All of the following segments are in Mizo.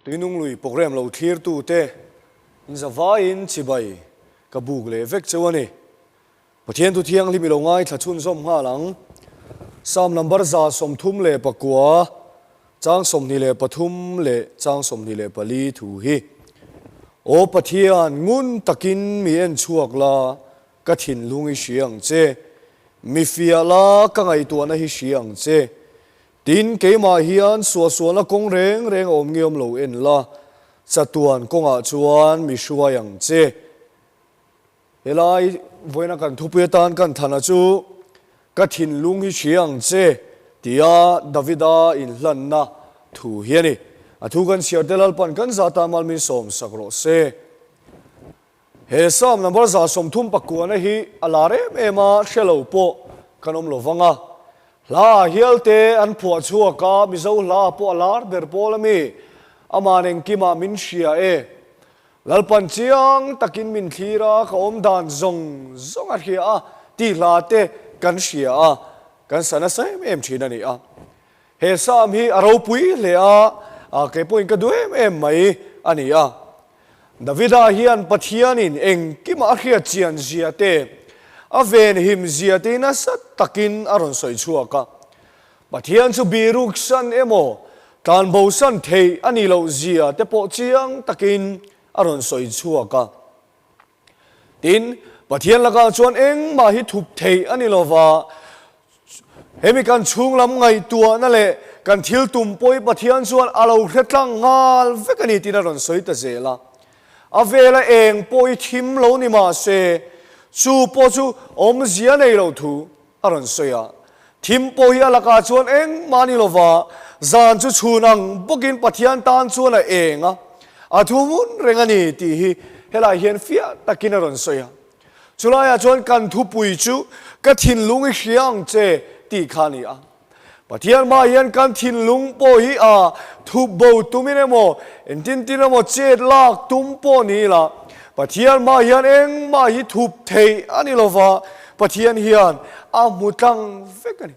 Tuinunglui programme lo thlirtute inzavaiin chibai ka buk leh vek cheu a ni. Pathian thu thianghlim i lo ngaithla chhunzawm nghal ang. Psalm number 139, chang 23 leh chang 24 thu hi, Aw Pathian, ngun takin mi en chhuak la, ka thinlung i hria ang che. Mi fiah la, ka ngaihtuahna hi hria ang che. Tin, keimah hian suahsualna kawng reng reng a awm nge awm lo en la, chatuan kawngah chuan mi hruai ang che. Helai vawiina kan thupui atan kan thana chu, Ka thinlung hi hria ang che, tia Davida inhlanna thu hi a ni. A thu kan chhiar te Lalpan kan zah tan mal min sawm sak rawh se. He Psalm number 139 hi a lar em em a, hre lo pawh kan awm lo vang a. Hla ah hial te an phuah chhuak a, Mizo hla ah pawh a lar ber pawl a mi, Aman engkimah min hria e. Lalpan chiang takin min thlir a, ka awm dan zawng zawng a hria a tih hla te kan hria a, kan sa nasa em em thin a ni a. He Psalm hi a ropui hle a, kei pawhin ka duh em em mai a ni a. Davida hian Pathianin engkimah a hriat chian zia te, a venhim zia te hi nasa takin a rawn sawi chhuak a. Pathian chu biruk san emaw, tlanbo san theih a nih loh zia te pawh chiang takin a rawn sawi chhuak a. Tin, Pathian lakah chuan engmah hi thup theih a ni lova, hemi kan chhung lam ngaihtuahna leh kan thil tum pawh hi Pathian chuan a lo hre tlang nghal vek a ni tiin a rawn sawi ta zel a. A vela eng pawh hi thim lo ni mah se, chu pawh chu awmzia nei lo thu a rawn sawi a. Thim pawh hi a lakah chuan engmah a ni lova, zan chu chhun ang bawkin Pathian tan chuan a eng a, a thu hmun reng a ni tih hi helai hian fiah takin a rawn sawi a. Chulaiah chuan kan thupui chu ka thinlung i hria ang che tih kha a ni a. Pathian hmaah hian kan thinlung pawh hi a thup bo tumin emaw, engtin tin emaw chet lak tum pawh ni ila, Pathian hmaah hian engmah hi thup theih a ni lova, Pathian hian a hmu tlang vek a ni.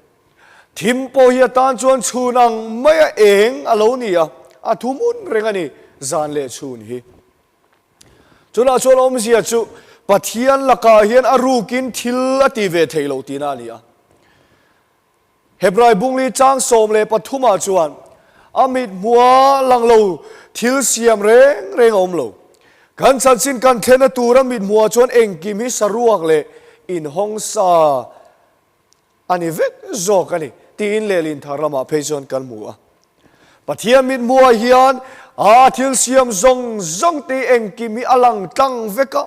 Thim pawh hi atan chuan chhun ang maia eng a lo ni a, a thu hmun reng a ni zan leh chhun hi. Chunah chuan awmzia chu Pathian lakah hian a rukin thil a ti ve thei lo tihna a ni a. Hebrai bungli chang 13 ah chuan a mit hmua lang lo thil siam reng reng a awm lo. Kan chanchin kan thlenna tura mit hmuah chuan engkim hi saruak leh inhawng sa a ni vek zawk a ni tiin lehlin thar lamah phei chuan kan hmu a. Pathian mit hmuah hian a thil siam zawng zawng te engkim hi a lang tlang vek a,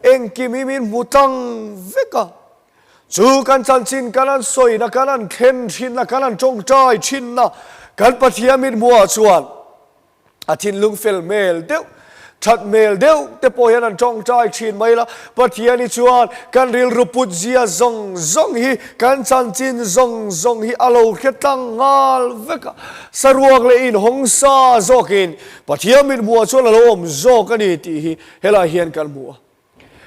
engkim hi min hmu tlang vek a. Chu kan chanchin kan an sawina, kan an thlen thinna, kan an tawngtai thinna kan Pathian mit hmuah chuan a thinlung fel hmel deuh, that hmel deuh te pawh hian an tawngtai thin mai la. Pathian hi chuan kan rilru put zia zawng zawng hi, kan chanchin zawng zawng hi a lo hre tlang nghal vek a. Saruak leh inhawng sa zawkin Pathian mit hmuah chuan a lo awm zawk a ni tih hi helai hian kan hmu a.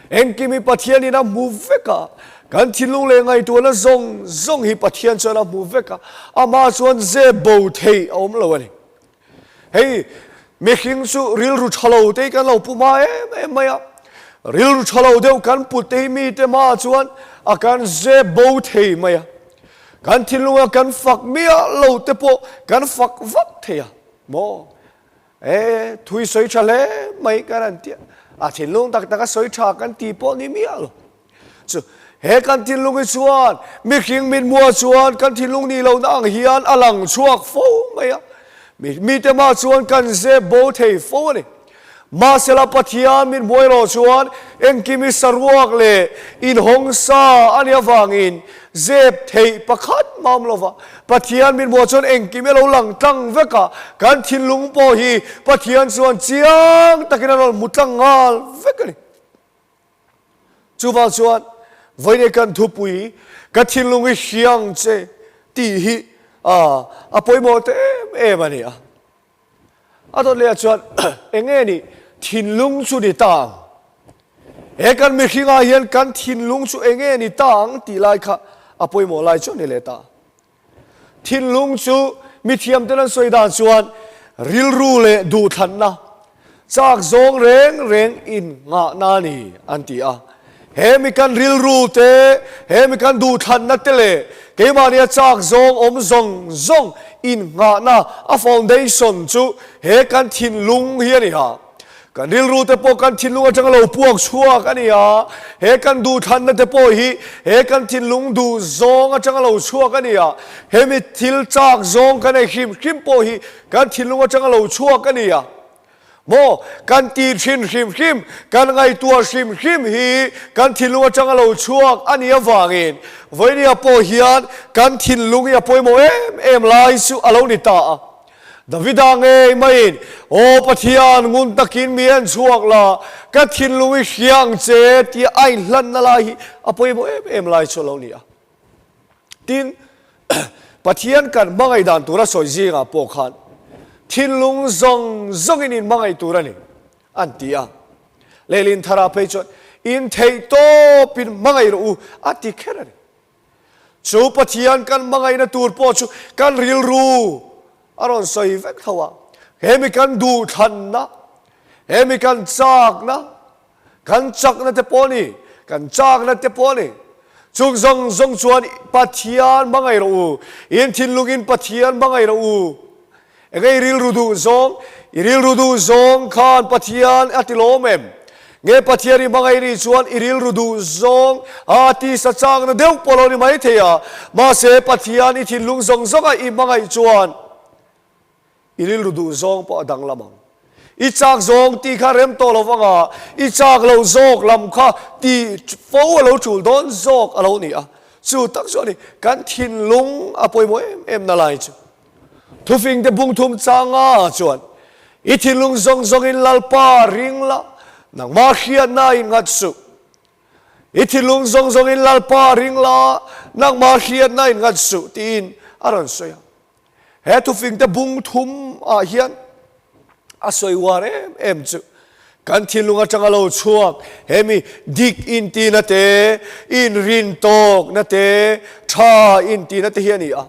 Engkim hi Pathianin a hmu vek a, kan thinlung leh ngaihtuahna zawng zawng hi Pathian chuan a hmu vek a, amah chuan zep bo theih a awm lo a ni. Hei mihring chu rilru tha lo te hi kan lo pu hma em em mai a, rilru tha lo deuh kan put te hi mite hmaah chuan a kan zep bo thei mai a, kan thinlunga kan fak miah lo te pawh kan fak vak thei a maw? E, thui sawi tha hle mai kan han ti a, a thinlung tak tak a sawi tha kan ti pawh ni miah lo. Chu, he kan thinlung hi chuan mihring mitmuah chuan kan thinlung nih lohna ang hian a lang chhuak fo mai a, mite mah chuan kan zep bo thei fo a ni. Mahsela Pathian mitmuah erawh chuan engkim hi saruak leh inhawng sa a nih avangin Zep theih pakhat mah awm lova, Pathian min hmuh chuan engkim hi a lo lang tlang vek a, kan thinlung pawh hi Pathian chuan chiang takin a rawn hmu tlang nghal vek a ni. Chuvang chuan vawiin kan thupui ka thinlung hi hriang che tih hi a pawimawh ta em em a ni a. A dawt leh ah chuan eng nge nih thinlung chu ni ta ang? He kan mihringah hian kan thinlung chu eng nge ni ta ang tih lai kha a pawimawh lai chu a ni leh ta. Thinlung chu mithiam ten an sawi dan chuan. rilru leh duhthlanna chak zawng reng reng innghahna a ni an ti a. He mi kan rilru te, he mi kan duhthlanna te leh keimahnia chak zawng awm zawng zawng innghahna a foundation chu he kan thinlung hi a ni a. Kan rilru te pawh kan thinlung atanga lo puak chhuak a ni a, he kan duhthlanna te pawh hi he kan thinlung duh zawng atanga lo chhuak a ni a, hemi thil chak zawng kan ei hrim hrim pawh hi kan thinlung atanga lo chhuak a ni a. Maw, kan tih thin hrim hrim, kan ngaihtuah hrim hrim hi kan thinlung atanga lo chhuak a nih avangin vawinia pawh hian kan thinlung hi a pawimawh em em lai chu a lo ni ta a. Davida ngei maiin, Aw Pathian, ngun takin mi en chhuak la, ka thinlung i hria ang che, tia a inhlanna lai hi a pawimawh em em lai chu a lo ni a. Tin, Pathian kan hmangaih dan tura sawi zingah pawh khan, Thinlung zawng zawngin in hmangaih tur a ni, an ti a. Lehlin tharah phei chuan, In theih tawpin hmangaih rawh u, a ti kher a ni. Chu Pathian kan hmangaihna tur pawh chu kan rilru a rawn sawi vek tho a. He mi kan duhthlanna, he mi kan chakna, kan chakna te pawh a ni, kan chakna te pawh a ni. Chung zawng zawng chuan Pathian hmangaih rawh u, in thinlungin Pathian hmangaih rawh u. Enge i rilru duh zawng? I rilru duh zawng khan Pathian a ti lawm em? Nge Pathian i hmangaih nih chuan i rilru duh zawng a tisa chakna deuh pawh lo ni mai thei a, mahse Pathian i thinlung zawng zawnga i hmangaih chuan i rilru duh zawng pawh a danglam ang. I chak zawng tih kha rem tawh lo vanga i chak loh zawk lam kha tih fo a lo tul dawn zawk a lo ni a. Chu tak chu a ni, kan thinlung a pawimawh em em na lai chu. Thufingte bungthum changa chuan, I thinlung zawng zawngin Lalpa ring la, nangmah hriatna in nghat suh. I thinlung zawng zawngin Lalpa ring la, nangmah hriatna in nghat suh, tiin a rawn sawi a. He thufingte bungthum ah hian a sawi uar em em chu kan thinlung atanga lo chhuak hemi dik intina te, inrin tawkna te, tha intina te hi a ni a.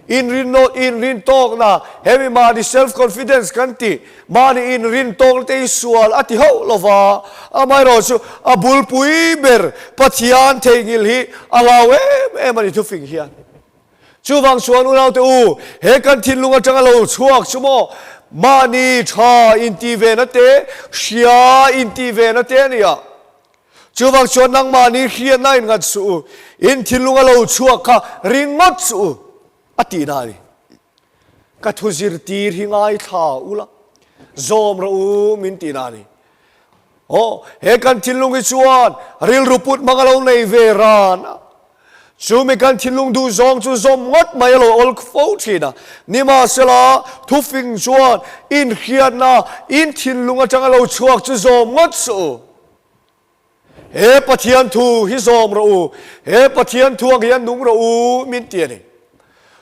Inrinnaw, inrintawkna, hemi mahni self confidence kan tih, mahni inrintawkna te hi sual a ti hauh lo va, amaherawh chu a bulpui ber Pathian theihnghilh hi a hlau em em a ni thufing hian. Chuvang chuan unaute u, he kan thinlung atanga lo chhuak chu maw mahni tha intih vena te, hria intih vena te a ni a. Chuvang chuan nangmahni hriatna in ngat suh u, in thinlung a lo chhuak kha ring ngawt suh u, a tihna a ni. Ka thu zirtir hi ngaithla ula, zawm rawh u min tihna a ni. Aw, he kan thinlung hi chuan rilru put hmang a lo nei ve ran a. Chumi kan thinlung duh zawng chu zawm ngawt mai a lo awl fo thin a. Nimahsela, thufing chuan inhriatna in thinlung atanga lo chhuak chu zawm ngawt suh u. He Pathian thu hi zawm rawh u, he Pathian thu ang hian nung rawh u min ti a ni.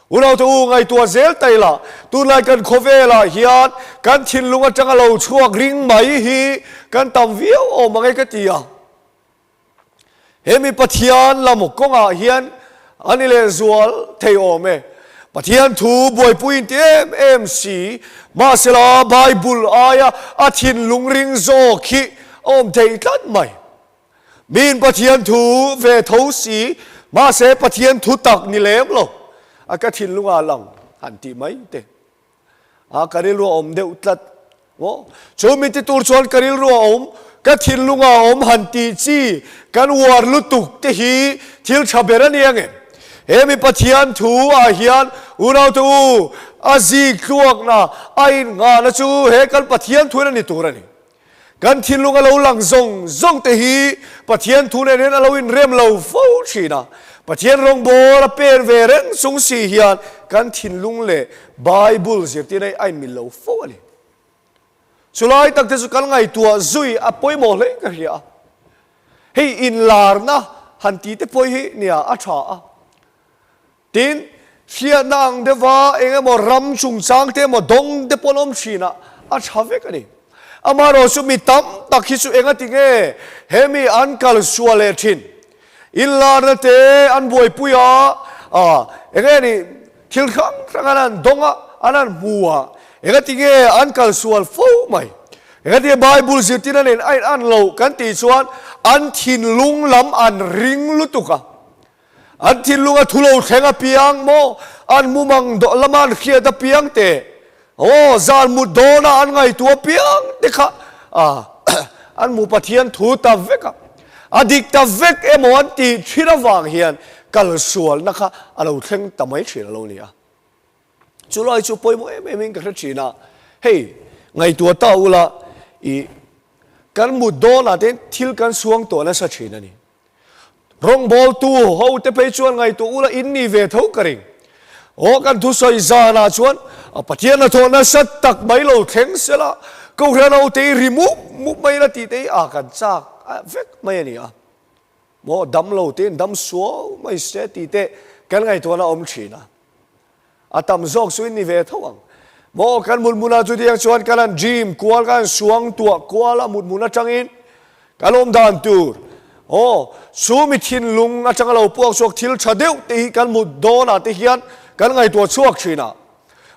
Unaute u ngaihtuah zel ta ila, tunlai kan khawvelah hian kan thinlung atanga lo chhuak ring mai hi kan tam viau awm ang e ka ti a. Hemi Pathian lam kawngah hian a ni lehzual thei awm e. Pathian thu buaipui inti em em si, mahsela Bible aia a thinlung ring zawk hi a awm thei tlat mai. Miin Pathian thu ve tho si, mahse Pathian thu tak ni lem lo, a ka thinlungah lang han tih mai te. A ka rilru a awm deuh tlat maw? Chu mi ti tur chuan ka rilru a awm, ka thinlung a awm han tih chi kan uar lutuk te hi thil tha ber a ni ang em? He mi Pathian thu ah hian unaute u a zik tluakna a innghahna chu he kan Pathian thuin a ni tur a ni. Kan thinlung a lo lang zawng zawng te hi Pathian thu nen hian a lo inrem lo fo thin a. Pathian rawngbâwl a pen ve reng chung si hian kan thinlung leh Bible zirtirna hi a inmil lo fo a ni. Chulai tak te chu kan ngaihtuah zui a pawimawh hle ka hria a. Hei inlarna han tih te pawh hi nia a tha a. Tin, hriatna ang deuha eng emaw ram chungchang te emaw dawng te pawh an awm thin a, a tha vek a ni. Amaherawh chu mi tam tak hi chu eng a ti nge hemi an kal sual leh thin. Inlarna te an buaipui a, eng nge ni thil hrang hrang an han dawng a, an han hmu a. Engatinge an kal sual fo mai? Engatinge Bible zirtirna nen a in an loh kan tih chuan an thinlung lam an ring lutuk a. An thinlung a thu lo thleng apiang maw, an mumang lama an hriat apiang te, aw zan mut dawna an ngaihtuah apiang te kha an mu Pathian thu ta vek a, a dik ta vek emaw an tih thin avang hian kalsualna kha a lo thleng ta mai thin a lo ni a. Chu lai chu pawimawh em em in ka hre thin a, hei ngaihtuah ta ula i kan mut dawnah te thil kan suang tawh nasa thin a ni. Rawngbawltu ho te phei chuan ngaihtuah ula in ni ve tho ka ring. Aw kan thusawi zanah chuan Pathian a thawh nasa tak mai lo thleng sela Kohhran ho te hi ri mup mup mai ila tih te hi a kan chak vek mai a ni a. Maw dam lo te in dam suau mai se tih te kan ngaihtuahna awm thin a. A tam zawk chu in ni ve tho ang. Maw kan mutmunah chutiang chuan kan han dream kual, kan han suang tuah kual a mutmun atangin kan awm dan tur. Aw, chu mi thinlung atanga lo puak chhuak thil tha deuh te hi kan mut dawnah te hian kan ngaihtuah chhuak thin a.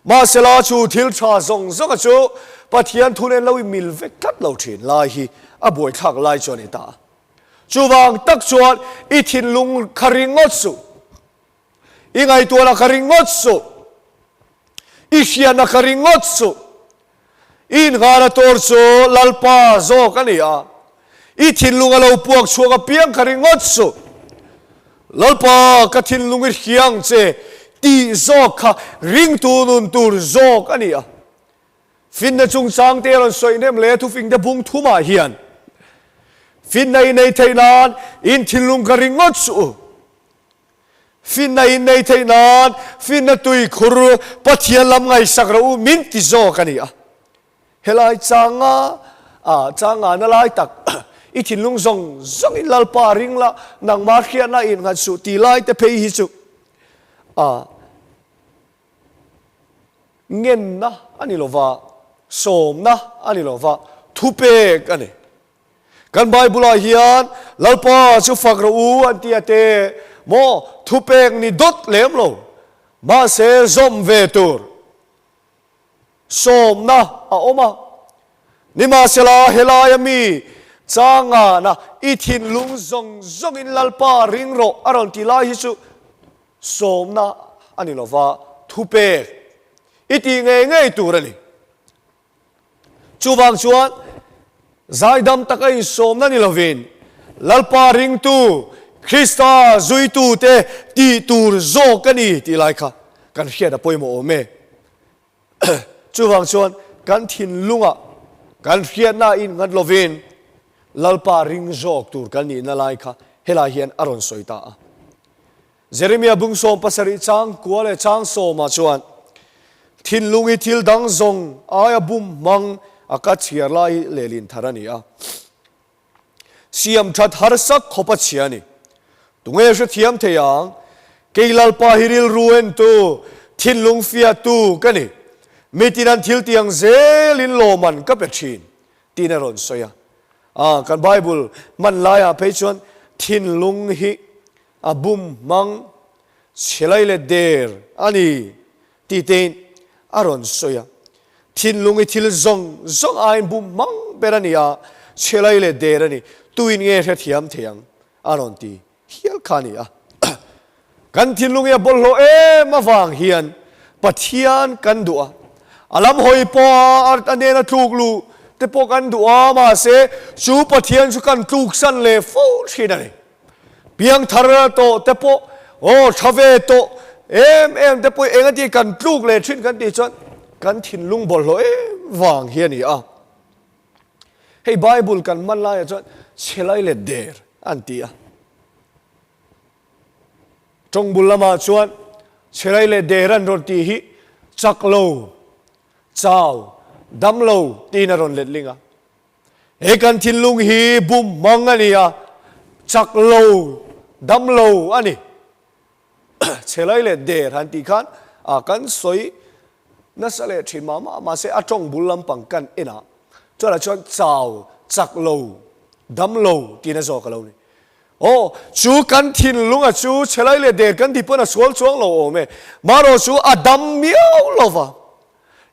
Mahsela chu thil tha zawng zawnga chu Pathian thu nen lo i mil vek tlat lo thin lai hi a buaithlak lai chu a ni ta. Chuvang tak chuan i thinlung kha ringawt suh. I ngaihtuahna ka ring ngawt suh. I hriatna ka ring ngawt suh. I innghahna tur chu Lalpa zawk a ni a. I thinlung a lo puak chhuak apiang ka ring ngawt suh. Lalpa, ka thinlung i hria ang che tih zawk kha ringtu nun tur zawk a ni a. Finna chungchang te rawn sawi hnem leh thufing te bung thumah hian finna i nei theih nan in thinlung ka ring ngawt suh u. Finna in nei theih nan finna tui khur Pathian lam ngaihsak rawh u min ti zawk a ni a. Helai changa ah changa na lai tak i thinlung zawng zawng in Lalpa ring la nangmah hriatna in nghat suh tih lai te phei hi chu ah ngenna a ni lova sawmna a ni lova thupek a ni. Kan Bible-ah hian Lalpa chu fak rawh u an ti a te maw thupek ni dawt lem lo mahse zawm ve tur sawmna a awm a. Nimahsela helaia mi changana i thinlung zawng zawngin Lalpa ring rawh a rawn ti lai hi chu sawmna a ni lova thupek i tih ngei ngei tur a ni. Chuvang chuan zaidam taka insawmna ni lovin Lalpa ringtu, Krista zuitute tih tur zawk a ni tih lai kha kan hriat a pawimawh awm e. Chuvang chuan kan thinlungah kan hriatna innghat lovin Lalpa ring zawk tur kan nihna lai kha helai hian a rawn sawi ta a. Jeremia bung 70 chang kua leh chang sawmah chuan, Thinlung hi thil dang zawng aia bum hmang a ka chhiar lai hi lehlin thar a ni a. Siam that harsak khawp a chhia a ni. Tunge hrethiam thei ang? Kei Lalpa hi rilru entu, thinlung fiahtu ka ni. Mitin an thil tiang zelin lawmman ka pe thin, tiin a rawn sawi a. A, kan Bible hman laiah phei chuan thinlung hi A bum hmang chhelai leh der a ni tih tein a rawn sawi a. Thinlung hi thil zawng zawng aiin bum hmang ber a ni a, chhelai leh der a ni. Tuin nge hrethiam thei ang? a rawn ti hial kha a ni a. Kan thinlung hi a bawlhhlawh em avang hian Pathian kan duh a, a lam hawi pawha a nena tluk luh te pawh kan duh a, mahse chu Pathian chu kan tluksan leh fo thin a ni. Piangthar tawh te pawh aw tha ve tawh em em te pawh eng a ti kan tluk leh thin kan tih chuan kan thinlung bawlhhlawh em vang hi a ni a. Hei Bible kan hman laiah chuan chhelai leh der an ti a. Tawngbul lamah chuan chhelai leh der an rawn tih hi chak lo, chau, dam lo tiin a rawn letling a. He kan thinlung hi bum hmang a ni a, chak lo, dam lo a ni. Chhelai leh der han tih khan a kan sawi nasa leh thin mah mah, mahse a tawng bul lampang kan en a, chuan ah chuan chau, chak lo, dam lo tiin a zawk a lo ni. Aw, chu kan thinlunga chu chhelai leh der kan tih pawn a sual chuang lo awm e, marawh chu a dam miau lo va.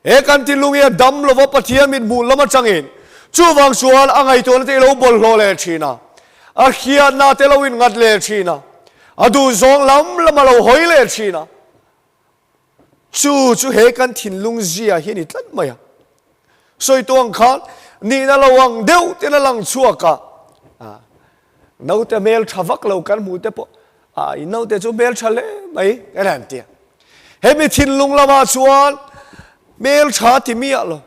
He kan thinlung hi a dam lova Pathian mit hmuh lam atangin chuvang chuan a ngaihtuahna te i lo bawlhhlawh leh thin a, a hriatna te lo innghat leh thin a, a duhzawng lam lam a lo hawi leh thin a. Chu chu he kan thinlung zia hi a ni tlat mai a. Sawi tawh ang khan nihna lo ang deuh ten a lang chhuak a, naute hmeltha vak lo kan hmuh te pawh a i naute chu hmeltha hle mai kan han ti a. Hemi thinlung lamah chuan hmeltha ti miah lo,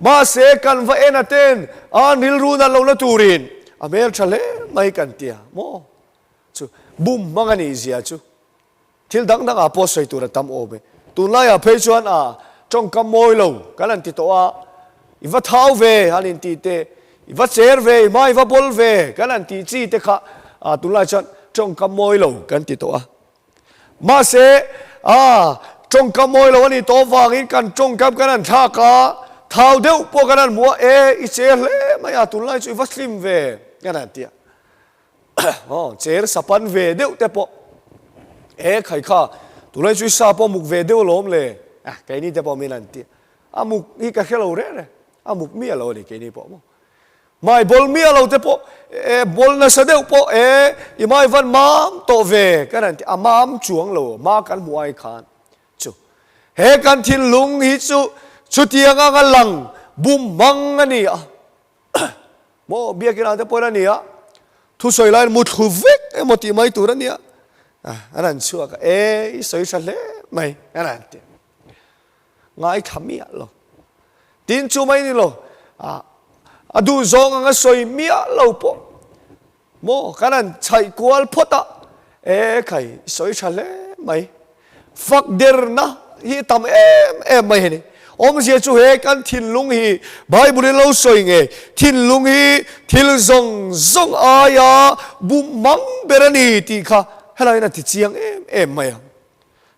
mahse kan va en a ten an rilru nat lohna turin a hmeltha hle mai kan ti a maw? Chu bum hmang a nih zia chu. Thil dang dangah pawh sawi tur a tam awm e. Tunlaiah phei chuan a tawngkam mawi lo kan han ti tawh a, i va thau ve han intih te, i va cher ve, i hma i va bawl ve kan han tih chi te kha a tunlai chuan tawngkam mawi lo kan ti tawh a. Mahse a tawngkam mawi lo a nih tawh avangin kan tawngkam kan han thlak a, thau deuh pawh kan han hmu a, e i cher hle mai a, tunlai chu i va slim ve kan han ti a. Aw, cher sapan ve deuh te pawh e khai kha tunlai chu i sa pawh muk ve deuh alawm le ah keini te pawh min an ti a muk hi ka hre lo reng reng a muk miah lo a ni keini pawh maw hmai bawl miah lo te pawh e bawl nasa deuh pawh e i hmai van mam tawh ve kan han ti a mam chuang lo ma kan hmuh ai khan chu he kan thinlung hi chu chutiang anga lang bum hmang a ni a. Maw biakin ah te pawhin a ni a, thusawi laiin muthlu vek emaw tih mai tur a nia, an han chhuak a, e i sawi tha hle mai an han ti a, ngaithla miah lo. Tin chu mai ni lo, a duhzawng anga sawi miah lo pawh Maw kan han chhaih kual phawt a, e khai i sawi tha hle mai. Fak derna hi tam em em mai heni. Awmzia chu he kan thinlung hi Bible in lo sawi nge thinlung hi thil zawng zawng aia bum mang ber a ni tih kha helaiin a ti chiang em em mai a.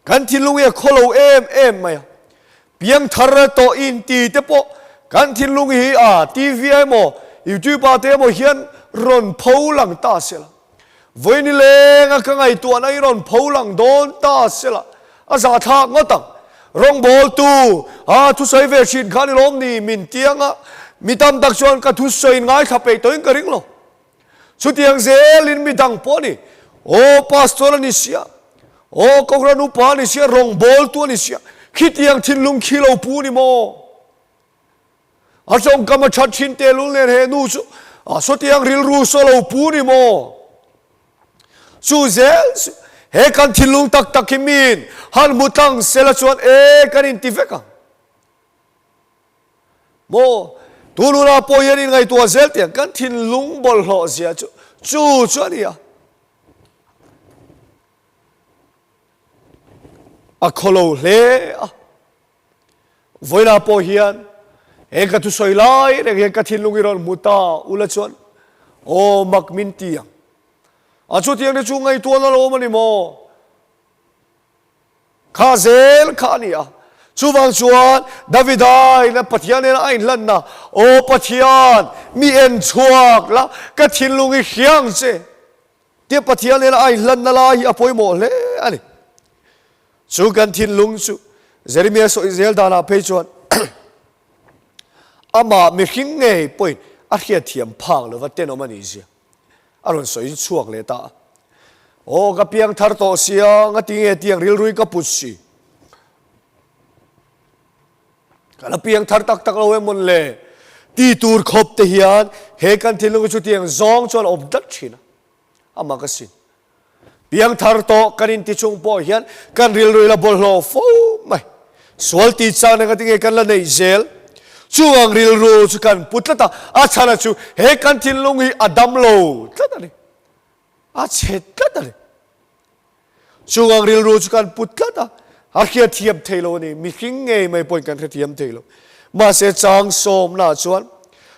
Kan thinlung hi a khaw lo em em mai a. Piangthar tawh inti te pawh kan thinlung hi a TV ah emaw YouTube ah te emaw hian rawn pho lang ta se la. Vawiin lenga ka ngaihtuahna hi rawn pho lang dawn ta se la, a zahthlak ngawt ang. Rawngbawltu a thusawi ve thin kha ni lawm ni min tiang a, mi tam tak chuan ka thusawi ngaithla peih tawhin ka ring lo. Chutiang zelin mi dang pawh a ni. Aw pastor a ni sia, aw Kohhran upa a ni sia, rawngbawltu a ni sia, khitiang thinlung khi lo pu ni maw? A tawngkam a that thin tehlul nen he nu chu a sawtiang rilru saw lo pu ni maw? Chu zel chu he kan thinlung tak tak hi miin han hmu tlang sela chuan e kan inti vek ang. Maw, tu nuna pawh hian inngaihtuah zel tiang kan thinlung bawlhhlawh zia chu chu chu a ni a. A khawlo hle a. Vawiinah pawh hian he ka thusawi lai reng hian ka thinlung i rawn hmu ta ula chuan aw mak min ti ang. A chutiang te chu ngaihtuahna lo awm a ni maw? Kha zel kha a ni a. Chuvang chuan Davida in a Pathian nena a inhlanna, Aw Pathian, mi en chhuak la, ka thinlung i hria ang che, tia Pathian nena a inhlanna lai hi a pawimawh hle a ni. Chu kan thinlung chu Jeremia sawi zel danah phei chuan amah mihring ngei pawhin a hriatthiam phak lova tenawm a nih zia. A rawn sawi chhuak leh ta a. Aw ka piang thar tawh sia, nga ti nge tiang rilrui ka put si. Ka la piang thar tak tak lo em mawn le? Ti tur khawp te hian he kan thinlung hi chu tiang zawng chuan a awm tlat thin a. Amah ka sin. Piangthar tawh kan inti chung pawh hian kan rilru ila bawlhhlawh fo mai. Sual tih chang eng atinge kan la neih zel. Chung ang rilru chu kan pu tlat a, a chhana chu he kan thinlung hi a dam lo tlat a ni. A chhe tlat a ni. Chung ang rilru chu kan pu tlat a, a hriatthiam thei lo a ni. Mihring ngei mai pawhin kan hrethiam thei lo. Mahse chang sawmna chuan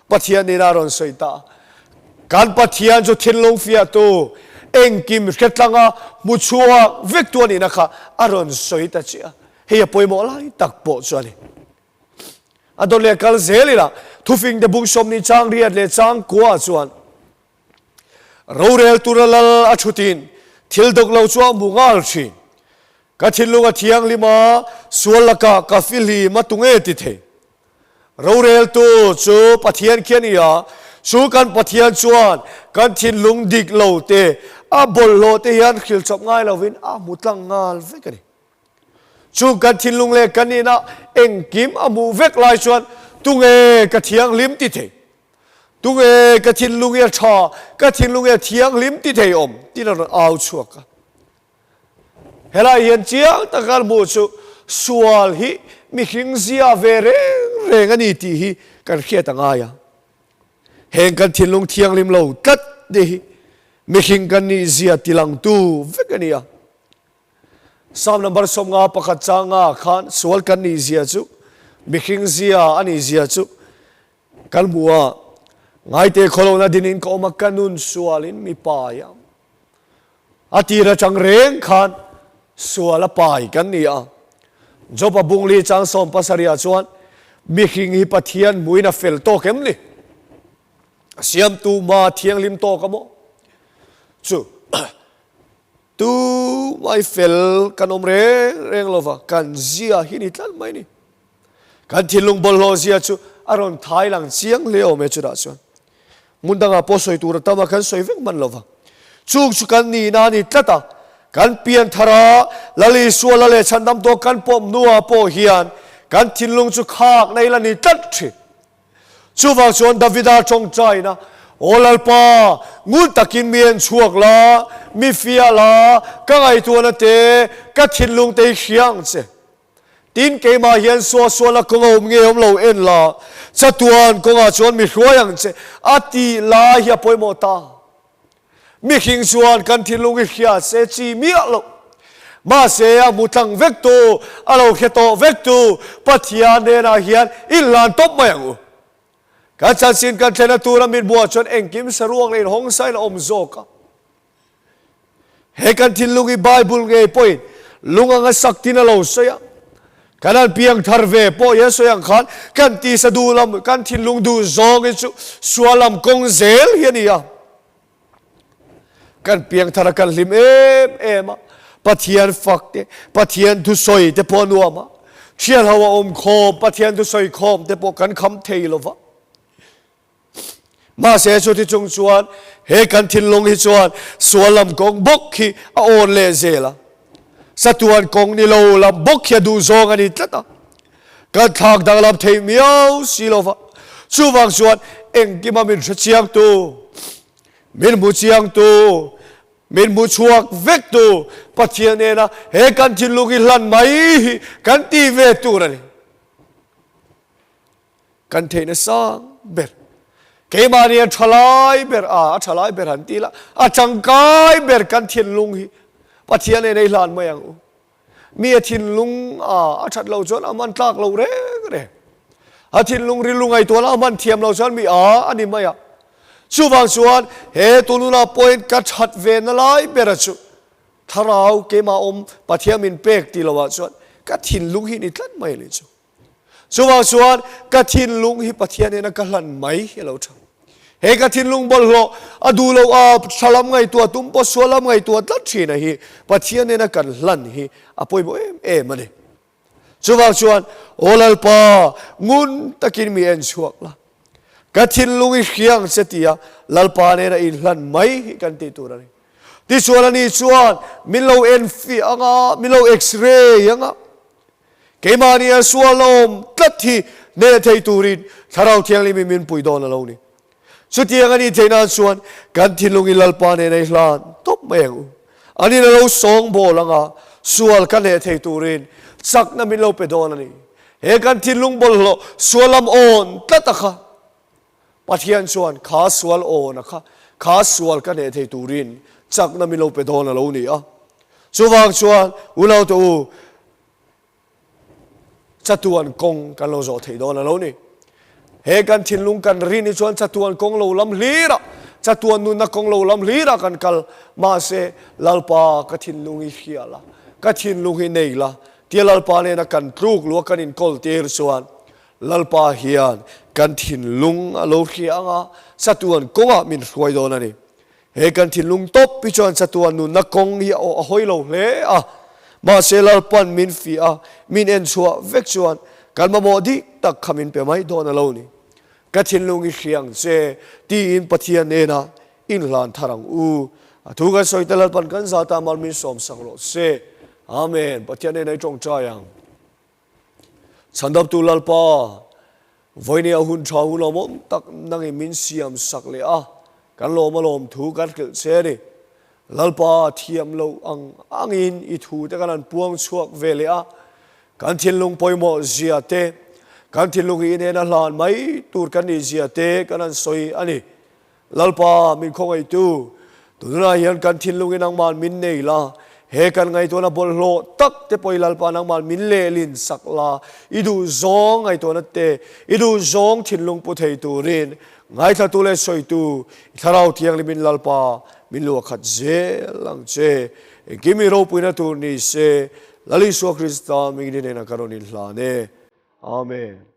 Pathian nena a rawn sawi ta a. Kan Pathian chu thinlung fiahtu, engkim hretlanga hmu chhuak vektu a nihna kha a rawn sawi ta chiah a. Hei a pawimawh lai tak pawh chu a ni. A dawt leh kal zel ila, thufingte bung sawmni chang riat leh chang kua chuan rorel tura lal a thutin thil dawk lo chu a hmu nghal thin. Ka thinlung a thianghlim a, sual lakah ka fihlim a tunge ti thei. Roreltu chu Pathian khi a ni a, chu kan Pathian chuan kan thinlung dik lo te, a bawlhhlawh te hian hrilh chawp ngai lovin a hmu tlang nghal vek a ni. Chung kan thinlung leh kan inah engkim a hmuh vek lai chuan tunge ka thianghlim ti thei? Tunge ka thinlung hi a tha, ka thinlung hi a thianghlim ti thei awm? tiin a rawn au chhuak a. Helai hian chiang taka kan hmuh chu sual hi mihring zia ve reng reng a ni tih hi kan hriat a ngai a. Heng kan thinlung thianghlim lo tlat te hi mihring kan nih zia tilangtu vek a ni a. Psalm number 51 changa khan sual kan nih zia chu mihring zia a nih zia chu kan hmu a. Ngaite khawlohna dinin ka awm a, ka nun sualin mi pai a. A tir atang reng khan sual a pai kan ni a. Job-a bungli chang 70 ah chuan mihring hi Pathian hmuin a fel tawk em ni? A siamtu hma thianghlim tawk a maw? Chu tumai fel kan awm reng reng lova, kan zia hi ni tlat mai ni. Kan thinlung bawlhhlawh zia chu a rawn thai lang chiang hle awm e chutah chuan. Hmun dangah pawh sawi tur a tam a, kan sawi vek hman lova. Chung chu kan nihna a ni tlat a, kan pian thar a, Lal Isua la leh chhandam tawh kan pawm hnuah pawh hian kan thinlung chu khak na ila ni tlat thin. Chuvang chuan Davida tawngtaina, Aw Lalpa, ngun takin mi en chhuak la, mi fiah la, ka ngaihtuahna te, ka thinlung te hi hria ang che. Tin, keimah hian suahsualna kawng a awm nge awm lo en la, chatuan kawngah chuan mi hruai ang che, a tih lai hi a pawimawh ta. Mihring chuan kan thinlung hi hria se chi miah lo. Mahse, a hmu tlang vek tu, a lo hre tawh vek tu Pathian hnenah hian inhlan tawp mai ang u. Kan chanchin kan thlenna tura mitbuah chuan engkim saruak leh inhawngsain a awm zawk a. He kan thinlung hi Bible ngei pawhin lung anga sak tin a lo sawi a. Kan han piang thar ve pawh hian sawi ang khan kan tisa duh lam, kan thinlung duh zawng hi chu sual lam kawng zel hi a ni a. Kan piang thar a kan hlim em em a, Pathian fak te, Pathian thusawi te pawh a nuam a, thian ho a awm khawm, Pathian thusawi khawm te pawh kan kham thei lo va. Mahse chuti chung chuan he kan thinlung hi chuan sual lam kawng bawk hi a awn leh zel a. Satuan kawng ni lo lam bawk hi a duh zawng a ni tlat a. Kan thlak danglam theih miau si lo va. Chuvang chuan engkima min hre chiangtu, min hmu chiangtu, min hmu chhuak vektu Pathian nena he kan thinlung hi hlan mai hi kan ti ve tur a ni. Kan theihna sang ber. Keimahni a tha lai ber a, a tha lai ber han ti la, a tangkai ber kan thinlung hi Pathian en ei hlan mai ang u. Mi a thinlung a, a that lo chuan a man tlak lo reng reng. A thinlung rilru ngaihtuahna a man thiam lo chuan mi a a ni mai a. Chuvang chuan he tununa point ka that ve na lai bera chu thlarau keimah awm Pathian min pek ti loah chuan ka thinlung hi ni tlat mai a ni chu. Chuvang chuan ka thinlung hi Pathian hnena ka hlan mai hi a lo tha. He ka thinlung bawlhhlawh a duh loh a tha lam ngaihtuah tum pawh sual lam ngaihtuah tlat thin a hi Pathian hnena kan hlan hi a pawimawh em em a ni. Chuvang chuan Aw Lalpa, ngun takin mi en chhuak la. Ka thinlung i hria ang che tia Lalpa nena inhlan mai hi kan tih tur a ni. Tichuan ani chuan min lo en fiah ang a, min lo x-ray ang a. Keimahni a sual a awm tlat hi hneh thei turin Thlarau Thianghlimin min pui dawn a lo ni. Chutiang a nih theih nan chuan kan thinlungin Lalpa nen a i hlan tawp mai ang u. Anin a lo sawngbawl ang a, sual ka hneh thei turin chakna min lo pe dawn a ni. He kan thinlung bawlhhlawh sual lam awn tlat a kha Pathian chuan kha sual awn a kha, kha sual ka hneh thei turin chakna min lo pe dawn a lo ni a. Chuvang chuan unaute u, chatuan kawng kan lo zawh theih dawn a lo ni. He kan thinlung kan rin hi chuan chatuan kawng lo lam hlir a, chatuan nunna kawng lo lam hlir a kan kal. Mahse, Lalpa ka thinlung hi hria la, ka thinlung hi nei la, tia Lalpa nena kan tluk lua kan inkawl tir chuan Lalpa hian kan thinlung a lo hria ang a, chatuan kawngah min hruai dawn a ni. He kan thinlung tawp hi chuan chatuan nunna kawng hi a hawi lo hle a, mahse Lalpan min fiah a, min en chhuah vek chuan kan mamawh dik tak kha min pe mai dawn a lo ni. Ka thinlung i hria ang che, tiin Pathian hnenah inhlan thar ang u. A thu kan sawi te Lalpan kan zata mal min sawmsak rawh se. Amen. Pathian hnenah i tawngtai ang. Chhandamtu Lalpa, vawinia hun tha hun lawmawm tak nangin min siam sak leh a, kan lawm a lawm thu kan hrilh che a ni. Lalpa thiam loh ang angin i thu te kan han puang chhuak ve leh a, kan thinlung pawimawh zia te, kan thinlung hi inena hlan mai tur kan nih zia te kan han sawi a ni. Lalpa min khawngaihtu, tunah hian kan thinlungin nangmah min nei la, he kan ngaihtuahna bawlhhlawh tak te pawh hi Lalpa nangmah min lehlin sak la, i duhzawng ngaihtuahna te, i duhzawng thinlung pu thei turin ngaithlatu leh sawitu i Thlarau Thianghlimin Lalpa min luahkhat zel ang che. Engkim i ropuina tur ni se, Lal Isua Krista mingin i hnenah ka rawn inhlan e. Amen.